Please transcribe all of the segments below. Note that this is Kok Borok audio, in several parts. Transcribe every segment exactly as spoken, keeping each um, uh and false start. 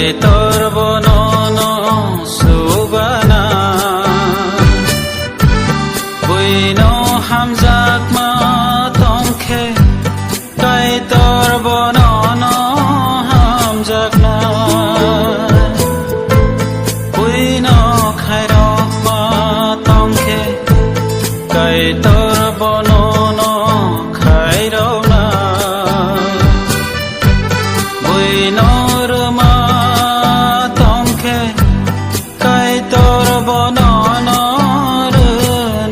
Kaitor bono no subana, buino hamjakma tongkhe, Kaitor bono no hamjakna, buino khairokma tongkhe, Kaitor bono no khairokna. Buino rwma tongkhe, Kaitor bono no rwnai.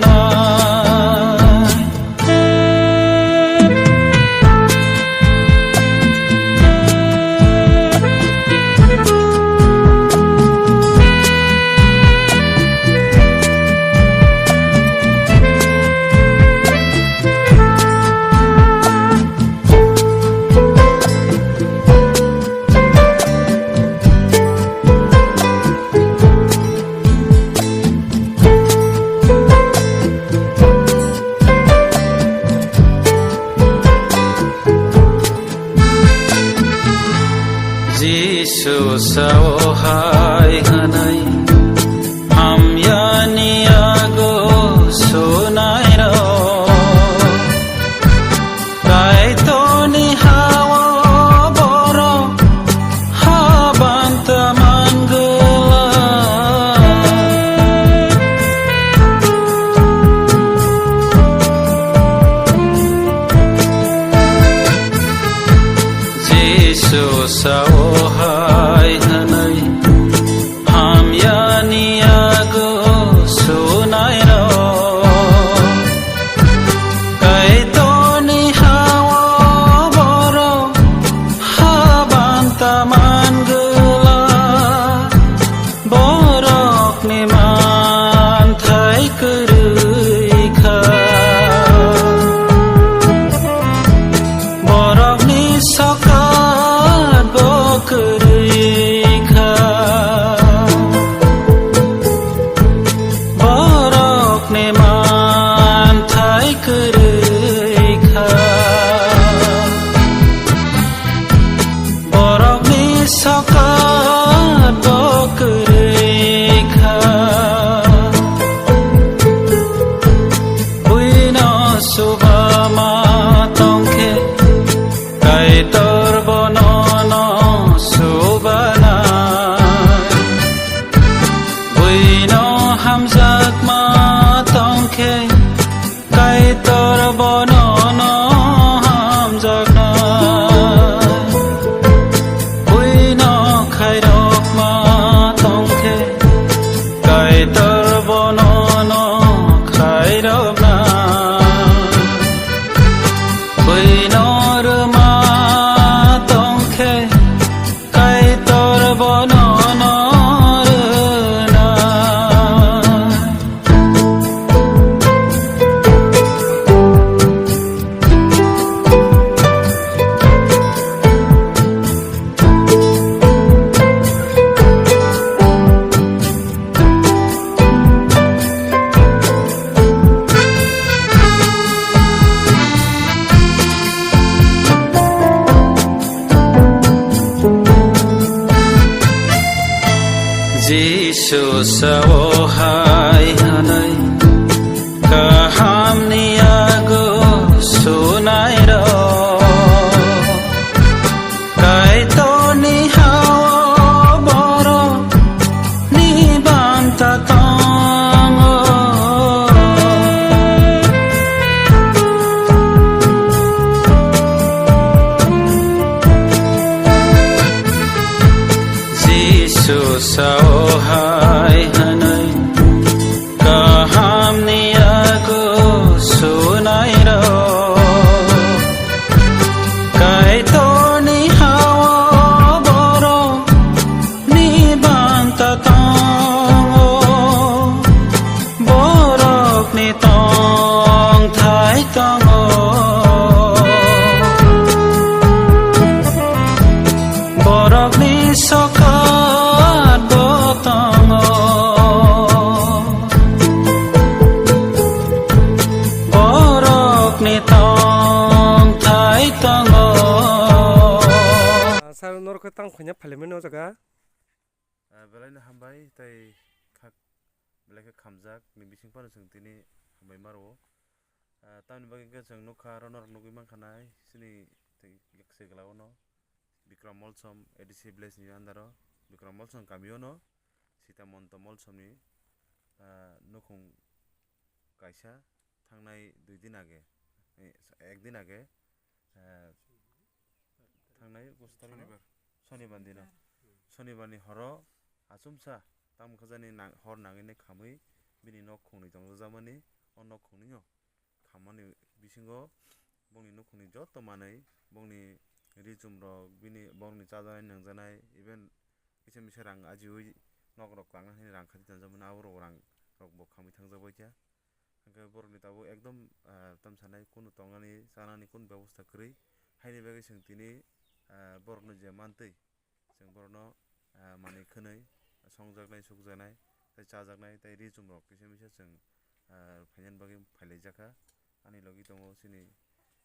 Jisu sao hai hwnwi, hamyani yago sunairok. Kaitorni ha-o borok habanta man glak. Jisu sao hai hwnwi, hamyani yago sunairok. Kaitorni ha-o borok habanta man glak. Borokni manthai kwrwi kha. Borokni sokat bo kwrwi kha. Borokni manthai kwrwi kha. Borokni sokat bo kwrwi kha. Buino subama tongkhe, Kaitor bono no subana. Buino hamjakma tongkhe, Kaitor bono no hamjakna. Buino khairokma tongkhe, Kaitor bono no khairokna. Buino rwma tongkhe, Kaitor bono no rwna. Jisu sao hai hwnwi, kahamni yago sunairok. Kaitorni ha-o borokni banta tongo. Jisu sao hai hwnwi, kahamni yago sunairok. Kaitorni ha-o borokni banta tongo. Borokni tongthai tongo. Borokni sokat bo tongo. Borokni tongthai tongo. Sir, norok khe tang khuina phailaimani o jaga. Ah, belai no hambai tei khak belai khe khamjak ni bising phano chwng tini hambai ma rwo. Ah, tamni bagwi khe chwng nukha aro norok nugwi mankha nai chini tei yakse glao no Bikram Molsom A D C village ni under o Bikram Molsom kami o no Sita Monto Molsom ni, ah, nukhung kaisa thangnai dui din age, eh, ek din age, eh, thangnai kos tarik no? Sonibar. Sonibar dino. Sonibar ni horo achomsa tamo khajani nang-, hor nangwi ne khamwi bini nok khungni tongjakmani, o nok khungni o khammani bisingo bongni nukhungni joto manwi, bongni ri chum rok, bini borokni chajaknai nangjaknai, even kisa misa rang ajiwi nok rok tangna hwnwi rang khati tanjakmani, abo rok rang rok bo khamwi thangjak bai kha. Hwnkhe borokni tabuk ekdom, ah, tamsanai kunu tongnani chanani kunu bebosta kwrwi. Haini bagwi chwng tini, ah, borokno je mantwi, chwng borokno, ah, manwi khwnwi songjaknai, sukjaknai, tei chajaknai, tei ri chum rok kisa misa chwng, ah, phainani bagwi phailaijak kha. Ani logi tongo chini,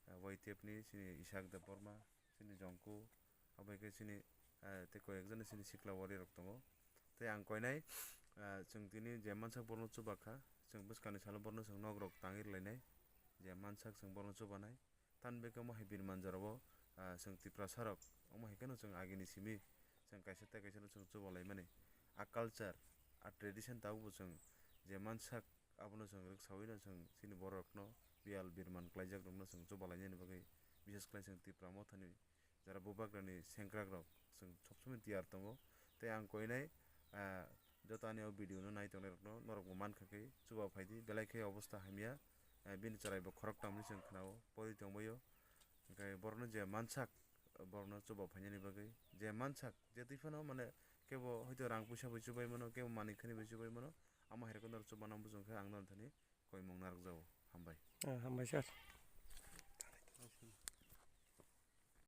ah, Y T F ni chini Ishak Debbarma, chini Jongku, abo hai khe chini, ah, tei koi ekjani chini sikla wari rok tongo. Tei ang koinai, ah, chwng tini je mansak borokno chuba kha, chwng bwskangni salo borokno chwng nok rok tangwi rwlainai, je mansak chwng borokno chubanai. Tamni bagwi omo hai birman jorao, ah, chwng Tiprasa rok omo hai kheno chwng agini simi chwng kaisa tei kaisa no chwng chuba laimani. A culture, a tradition tabukbo chwng je mansak abono chwng rwksaui no chwng chini borok rokno biyal birman klaijak rokno chwng chuba lainani bagwi, bises khlai chwng Tipra Mothani jara bubagrani sengkrak rok chwng sob somoi tiyar tongo. Tei ang koinai, ah, joto ani o video no nai tongnai rokno norok bo mankha khe chuba phaidi, belai khe obosta hamya, ah, bini chwrai bo khoroktham hinwi chwng khnao, pori tongbaio. Hwnkhe borokno je mansak, borokno chuba phainani bagwi je mansak, je twi phano mane kebo hoito rang puisa bai chubai mano, kebo manwi khwnwi bai chubai mano, amo hai rokno norok chuba nang bujong khe ang norok thani koimung narwkjago. Hambai. Ah, hambai sir.